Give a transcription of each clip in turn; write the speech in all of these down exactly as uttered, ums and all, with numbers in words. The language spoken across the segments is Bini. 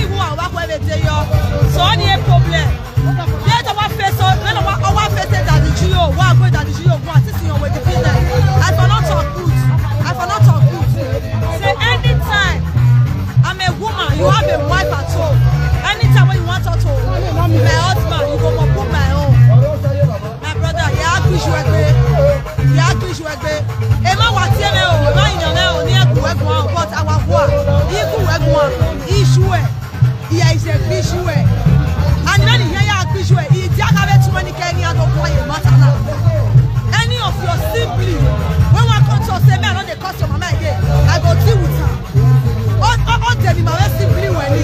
Who are wa whoever they are. So any problem. Let our face, let our, our face that the G O, wa go that the G O, go and see your way the business. I cannot talk good. I cannot talk good. Say anytime I'm a woman, you have a wife at home. Anytime when you want to talk to my husband, you go for put my own. My brother, ya gbe iye uwẹ gbe. Ya gbe iye uwẹ gbe. Emwa wa tie mwẹ o, emwa yan mwẹ o, ne I gu uwẹ guan o, but our war, I gu uwẹ guan, issue ẹ, I ya iye gbe iye uwẹ. And many here ya gbe iye uwẹ, I dia gha vbe tu mwẹ ni kẹ ni a do guan ye matter na. Any of your sibling, when one come to say, me, I no dey curse your mama again, I go deal with her. Ọ, ọ, ọ de ni ma vbe sibling wẹ ni.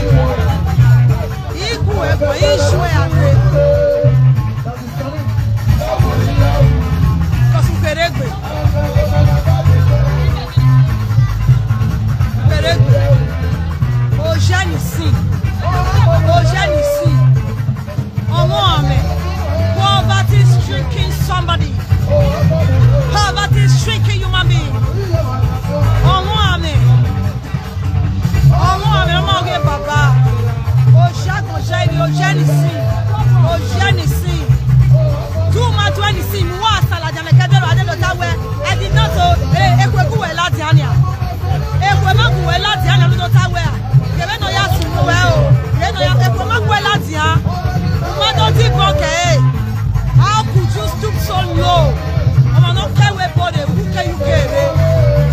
I gu uwẹ guan, issue ẹ a gbe. Because u kere egbe. U kere egbe. Oya ni sin. Oya ni sin. Ọmọ amẹ. Poverty is shrinking somebody. Poverty is shrinking human being. Ọmọ amẹ. Ọmọ amẹ ọmọ ghe baba. Oya kan oya ni, oya ni sin. Oya ni sin. Du ma du ẹni sin, mu wa sa ladian mẹ kẹdẹ ro, a de do ta wẹ, I did not o, e, ekhue gu wẹ ladian nia. Ekhue ma gu wẹ ladian nia, ne u do ta wẹ a. Kevbe ne ọ ya sunu wẹ o. Kevbe ne ọ ya, ekhue ma gu wẹ ladian. U ma do dibọ kẹ e. How could you stoop so low? Ọmọ ne ọ kẹ wẹ body, u ke U K rre.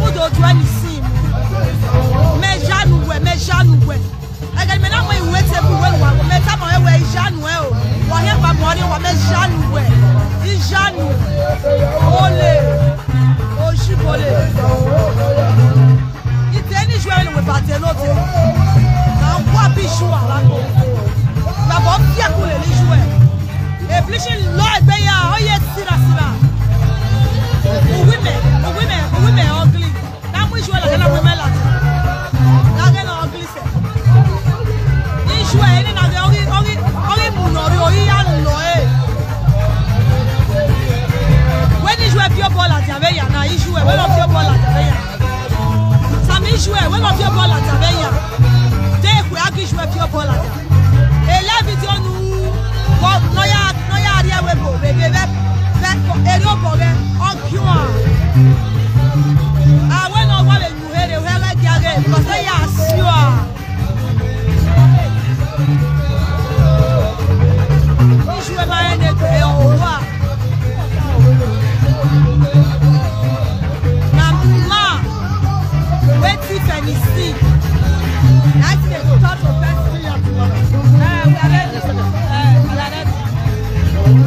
U do du ẹni sin. Mẹ ya nu wẹ, mẹ ya nu wẹ. Ẹghẹ ne mẹ na mu iwe te bu wẹ wa, mẹ tama ruẹ wẹ, I ya nu ẹ o. Wa hian gba mu ọnii, wa mẹ ya nu wẹ. I ya nu. Ole. Oshibole. I te ne iye uwẹ vbe ne uwẹ ba de ne otẹ. Na wa bi iye uwẹ ra ko. Baba, ọ fiẹkun lele iye uwẹ. Eblishin lọ egbe ya, ọ ye sira sira. Uwu imẹ, uwu imẹ, uwu imẹ ugly. Na mu iye uwẹ ladian, na mu imẹ ladian. Na ghe ne ọ ugly sẹ. Iye uwẹ, ene na ghe, ọ ghi, ọ ghi, ọ ghi mu ne ọ rri, ọ ghi ya lọ ẹre. Wẹ ne iye uwẹ fi obọ ladian vbe ya na, iye uwẹ, wẹ ne ọ fi obọ ladian vbe ya. Sami iye uwẹ, wẹ ne ọ fi obọ ladian vbe ya. De ekhue a ghi iye uwẹ fi obọ ladian. Ele video nu, vbọ, ne ọ ya, ne ọ ya rrie ẹvbo ebo, vbe, vbe, vbe, vbe, erriọ obọ ghẹ, ọ giẹn uan. A wẹ ne ọ wa vbe yu here, u hẹ ghẹ gia ghe, because ya si ua. Iye uwẹ ma rẹn ne egbe owa. Na ma, wetin Fẹnisi? Na it dey talk to person. Eh, we are ready. Eh, we are ready.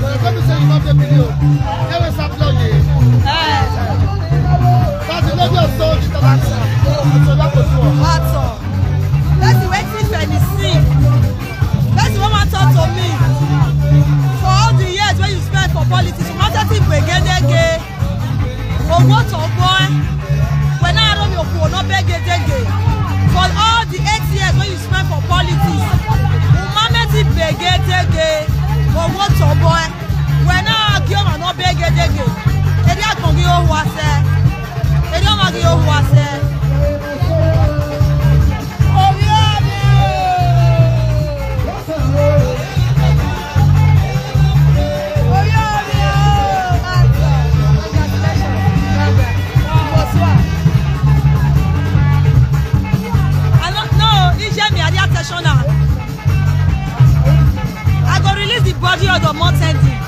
Well, let me say you love the video. Here is a plug. Eh. That's the lady of soul, the dancer. So that was one. What's up? Person wey see Fẹnisi, person wey wan talk to me for all the years wey you spend for politics, you wan take thing gbegedege. Owó tó bọ́ ẹ́, wẹ na rọ mi okhuo nọ bẹgẹdẹgẹ. For all the eight years wey you spend for politics, you manage it gbegedege. Owó tó bọ́ ẹ́, wẹ na gie ọmwa nọ bẹgẹdẹgẹ. Erriọ agbọn ghi ho uwa sẹ. Erriọ ọmwa ghi ho uwa sẹ. Ovbi ọmwa. Ovbi ọmwa. Congratulations. Bonsoir. I no, no, iye mi, I dey attention now. I go release the body of the month ending.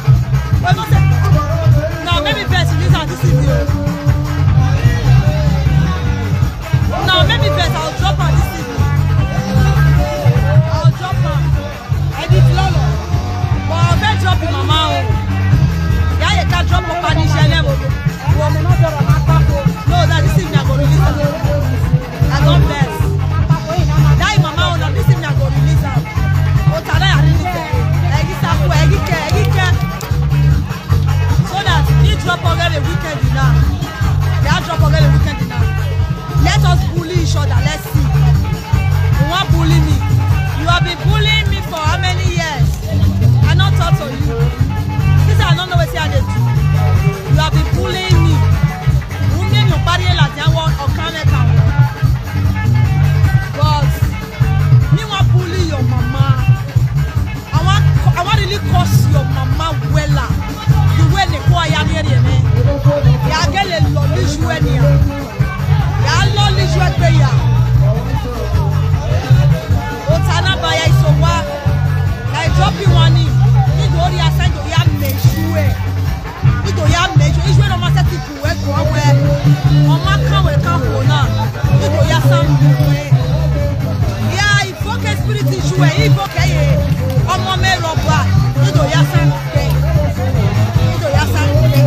But no say, no, maybe first release am this evening. No, maybe first, I'll drop am this evening. I'll drop am. Edit Lolo. But I fit drop him mama o. Yeah, you can drop up on the channel. No, that this evening I go release am. I don vex. That him mama o, na this evening I go release am. O ta na ya release am. Egi sa ku, egi ke, egi ke. Wẹ igho kẹre, ọmọ mẹ rhọba, I do ya sa gbe, I do ya sa gbe.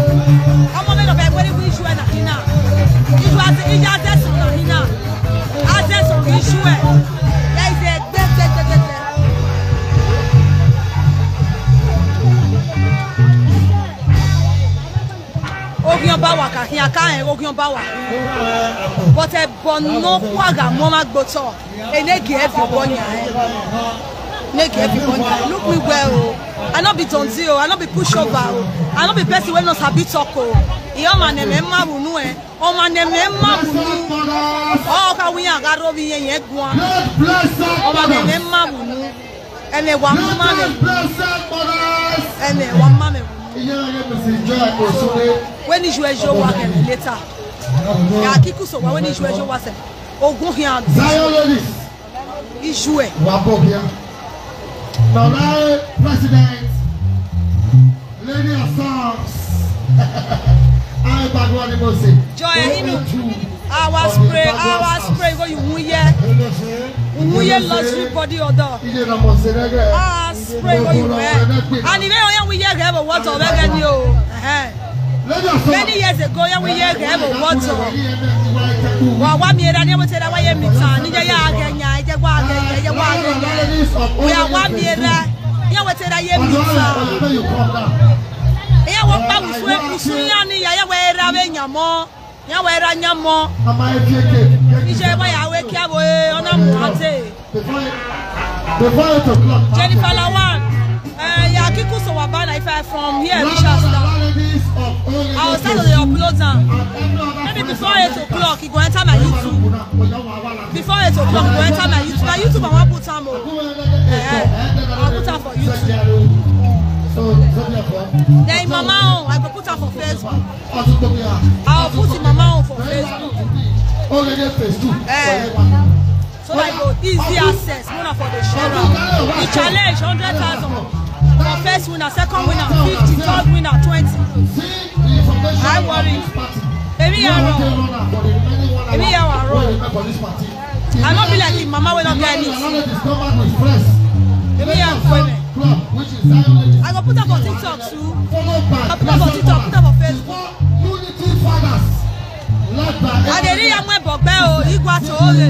Ọmọ mẹ rhọba, wẹ ni wẹ iye na khin na. Iye a, iye a zẹ sẹ na khin na. A zẹ sẹ ghi iye. Ya iye gbe, gbe, gbe, gbe, gbe. Oghian ba wa ka khian ka rẹn, oghian ba wa. But ẹbọ nọkhua gha mu ọmwa gbe otọ, ene gie ẹvbo obọ yan rẹn. Ene gie ẹvbo obọ yan rẹn. Look me well o. I no be donzi o, I no be pushover o. I no be person wey no sabi talk o. I ọmwa ne mẹ ma vbe unu ẹn, ọmwa ne mẹ ma vbe unu. Ọ kha wẹ iran gha rre ovbi iran, iran guan. Ọmwa ne mẹ ma vbe unu. Ẹmwẹ wa ma mwẹ. Ẹmwẹ wa ma mwẹ. Wẹ ne iye yo wa ghẹ mwẹ later. Ya kiki so wa wẹ ne iye yo wa sẹ. Ogun khian. Zion ladies. Iye. Wa bọ ghian. Nọrọ president. Lady Asams. Ai bagua ni mo se. Joy, I know. Our spray, our spray go you win ye. Win ye luxury body odor. Our spray go you wear. And even when we hear have a water already, you. Many years ago, yeah, we hear have a water. Wa wa mi era ni we tell wa ye mi tan. Ni ya ya ge nya, ye wa ge nya, ye wa ge nya. We are wa mi era. Iran wẹ te ra ye mi ta. Iran wẹ ọkpa usun, usun iran ni ya, iran wẹ ra vbe yan mọ. Iran wẹ ra yan mọ. Iye wa ya wẹ kia vbe ọna mu ate. Before eight o'clock. Jennifer Lawal. Eh, ya kiki so wa ba na, if I from here, we shall start. I will start to dey upload am. Maybe before eight o'clock, e go enter my YouTube. Before eight o'clock, e go enter my YouTube. Na YouTube I wan put am o. Eh, I put am for YouTube. Then mama own, I go put am for Facebook. I will put him mama own for Facebook. Eh. So that e go easy access, una for dey share am. The challenge, hundred thousand. For first winner, second winner, fifty, third winner, twenty. I worry. Emi ya rọ. Emi ya wa rọ. I no be like him mama wey no get anything. Emi ya rọ. I go put am for TikTok too. I put am for TikTok, put am for Facebook. I dey ri ya mu ẹbọ gbe o, igua to oghe.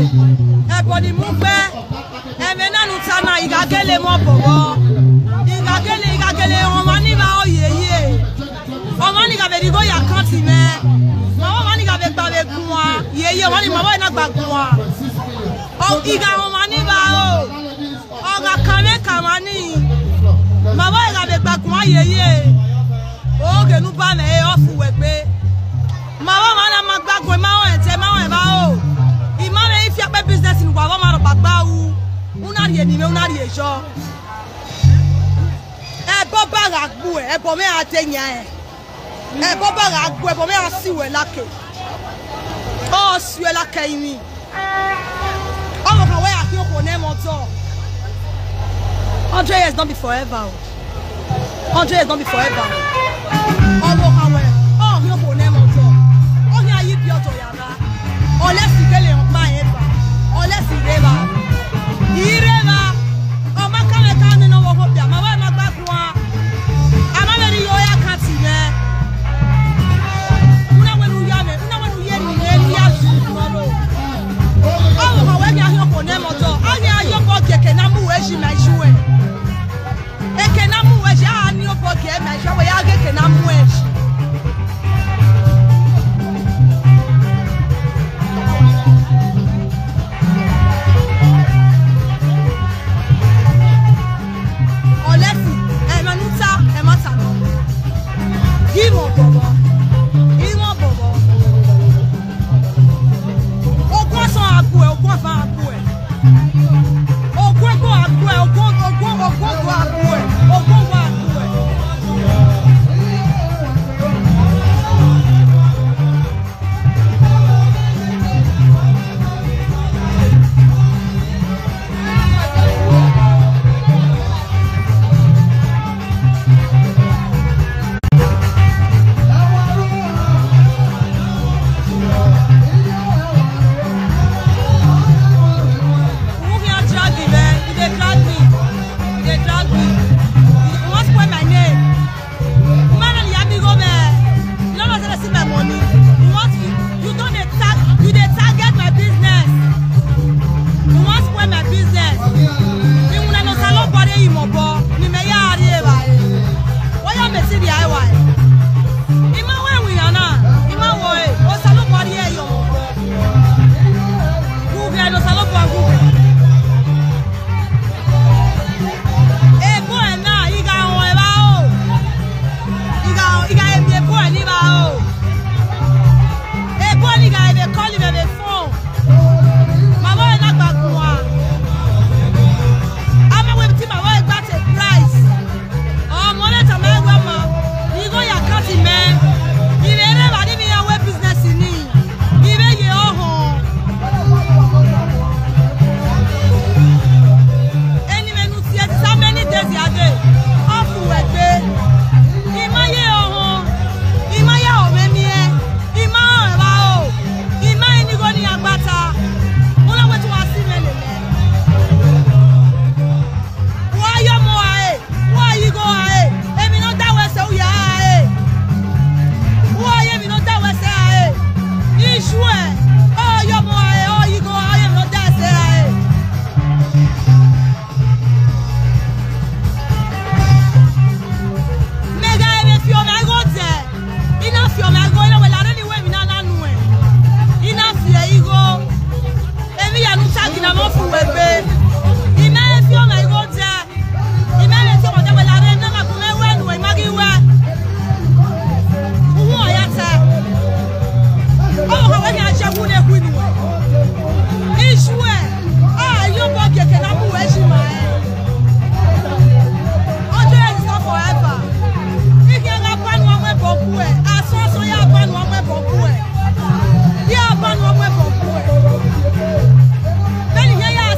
Ẹbọ ni mu gbe. Ẹmwẹ na ne u ta na, I gha gele mu ọbọ vbọ. I gha gele, I gha gele, ọmwa ni vba ọ yeye. Ọmwa ni gha vbe rhie igho ya account mwẹ. Ma ọmwa ni gha vbe gba vbe guan. Yeye, ọmwa ni ma vbe na gba guan. Ọ, I gha ọmwa ni vba o. Ọ gha kan mwẹ kan mwa ni, ma vbe gha vbe gba guan yeye. Oghe ne u ba mwẹ re, ọ fu wẹ gbe. Ma vbe ọmwa na ma gba guan, ma rẹn ẹdẹ, ma rẹn evba o. I ma mwẹ ifiakpe business ne uwa vbe ọmwa rhọkpa gba ru. U na rhie eni mwẹ, u na rhie yọ. Ẹbọ ba gha gbuẹ, ẹbọ mwẹ a te yan ẹn. Ẹbọ ba gha gbuẹ, ẹbọ mwẹ a si wẹ lake. Ọ si wẹ lake rinmwi. Ọvbokhan wẹ ya khian okhuo ne ẹmwẹ ọdọ. Hundred years don't be forever o. Hundred years don't be forever o. Ọvbokhan wẹ, ọ khian okhuo ne ẹmwẹ ọdọ. Ọ khian ye ibiẹ ọdọ ya gha. Unless I gele ọkpa rẹn eva. Unless I rre evba. I rre evba. Ọ ma kan mwẹ kan nene ọvbokhan okpia, ma vbe ma gba guan. A ma vbe rhie igho ya account mwẹ. Una wẹ ne u ya mwẹ, una wẹ ne u ye eni mwẹ, ne u ya zu unu ọrọ. Ọvbokhan wẹ ghi a khian okhuo ne ẹmwẹ ọdọ, a ghi a ye obọ gie eke ne a mu uwẹ yi ma iye uwẹ. Eke ne a mu uwẹ yi, a gha ni obọ gie ma iye uwẹ, ya ghe eke ne a mu uwẹ yi. Ọmọ fu wẹ gbe. I ma he fi ọmwa igho dia. I ma he fi ọmwa dia wẹ la rre ne ọ na gu mwẹ wẹ nuẹn, I ma ghi wẹ. Uwu ọ ya ta. Ọ ha wẹ khian jẹ wu ne khui nuẹn. Ijuẹ, a yo obọ gieke na mu wẹ yi ma rẹn. Ọjọ is not forever. I khian gha ba nuẹn mu ẹbọ guẹ. Asọn asọn ya ba nuẹn mu ẹbọ guẹ. Ya ba nuẹn mu ẹbọ guẹ. Vbene I khian ya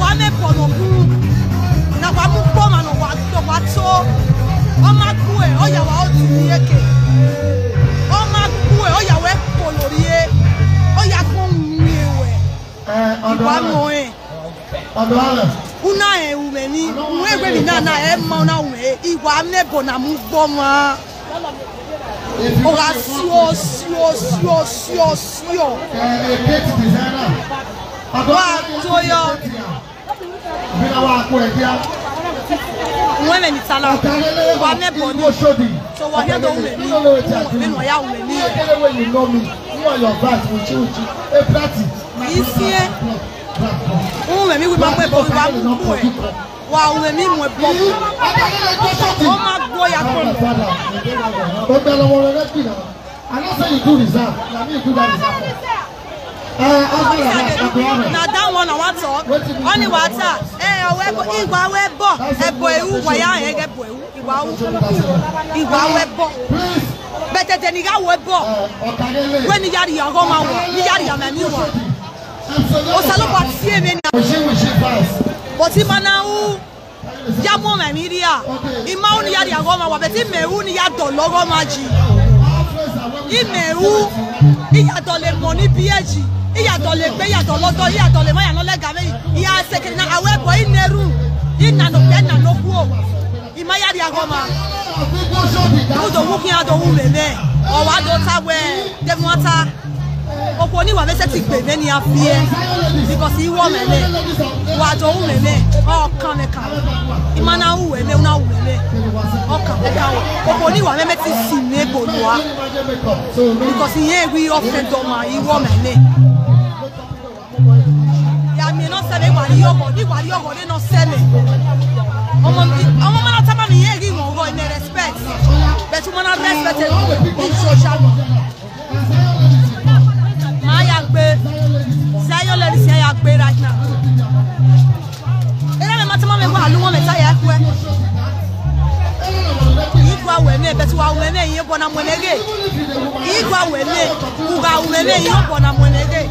Wa mwẹ ẹbọ ne ọ bun, ne a wa mu ukpo ọmwa ne ọ wa, ne ọ wa to. Ọ ma gue, ọ ya wa otu ni eke. Ọ ma gue, ọ ya wẹ kpolo rrie. Ọ ya kpọn winwin ruẹ. Eh, I wa nọ rẹn. Ọdọ rẹ. U na rẹn ru mwẹ ni, u rẹn wẹ emwi na na ẹ ma u na ru mwẹ, I wa mwẹ ẹbọ ne a mu ukpo ọmwa. Ọ gha sio, sio, sio, sio, sio. Eh, eh, gate designer. Wa do yọ. Vbene a wa ku ẹdia. Wẹ mwẹ ni tala. Wa mwẹ ẹbọ ni. So wa hia do ru mwẹ ni. Vbene wa ya ru mwẹ ni. Ekele wẹ you know me. You are your back. Uchi, uchi. A party. Isiẹn. U ru mwẹ ni, wa ma mu ẹbọ, wa mu ukpo ẹ. Wa ru mwẹ ni mu ẹbọ. Ọ ma gbo ya kpọn. Ogbẹlọmọ rẹ ghi na. I know say you do reserve. Na me you do that reserve for. Eh, as well as that, Abraham. Na that one I wan talk. Wetin be Ọni wa ta. Eh, ọwẹ ẹbọ, I wa ru ẹbọ. Ẹbọ eru, wa ya rẹn ghe ẹbọ eru. I wa ru, I wa ru ẹbọ. Please. But ẹdẹ ne I gha ru ẹbọ. Eh, Ọkagele. Wẹ ne I ya rhie ọghọmwa wa, ne I ya rhie amami wa. Absolutely. Osanobua tie mwẹ na. Wishy, wishy fast. But I ma na ru. Ya mu ọmwa emwi rria. I ma ru ne I ya rhie ọghọmwa wa, but I mẹ ru ne I ya dọlọ ọghọmwa yi. I mẹ ru, I ya dọlọ emọ ni biẹ yi. I ya dọlọ egbe, I ya dọlọ ọdọ, I ya dọlọ emwa ya nọ lẹga vbe yi. I ya sẹ kere na, a wẹ ẹbọ I na erhunmwu, I na ne okpia, I na ne okhuo. I ma ya rhie ọghọmwa. Rhunmwuda owa khian do ru mwẹ mwẹ. Ọ wa do ta wẹẹ, deghẹ a ta. Okhuo ni wa vbe sẹtin gbe mwẹ ne I fiẹ, because I ru ọmwa ẹmwẹ, wa do ru mwẹ ẹmwẹ, ọ kan mwẹ kan. I ma na ru uwẹ ẹmwẹ, u na ru mwẹ ẹmwẹ, ọ kan mwẹ kan. Okhuo ni wa mwẹ ẹmwẹ te si mwẹ ebo nua, because I rẹn wẹẹ offend ọmwa, I ru ọmwa ẹmwẹ. Ya miẹn ne ọ sẹ mwẹ, I wa rhie ọghọ, I wa rhie ọghọ ne ọ sẹ mwẹ. Ọmọ, ọmọ ma na tama mwẹ, I rẹn ghi mwẹ ọghọ, I mwẹ respect, but u ma na respect e, I social. Ma ya gbe. Zion ladies ya gbe right now. Ena mwẹ ma tama mwẹ wẹẹ a lu mwẹ ta ya khuẹ. I gua ru mwẹ, but wa ru mwẹ, I rẹn obọ na mu mwẹ ghe. I gua ru mwẹ, u gha ru mwẹ, I rẹn obọ na mu mwẹ ghe.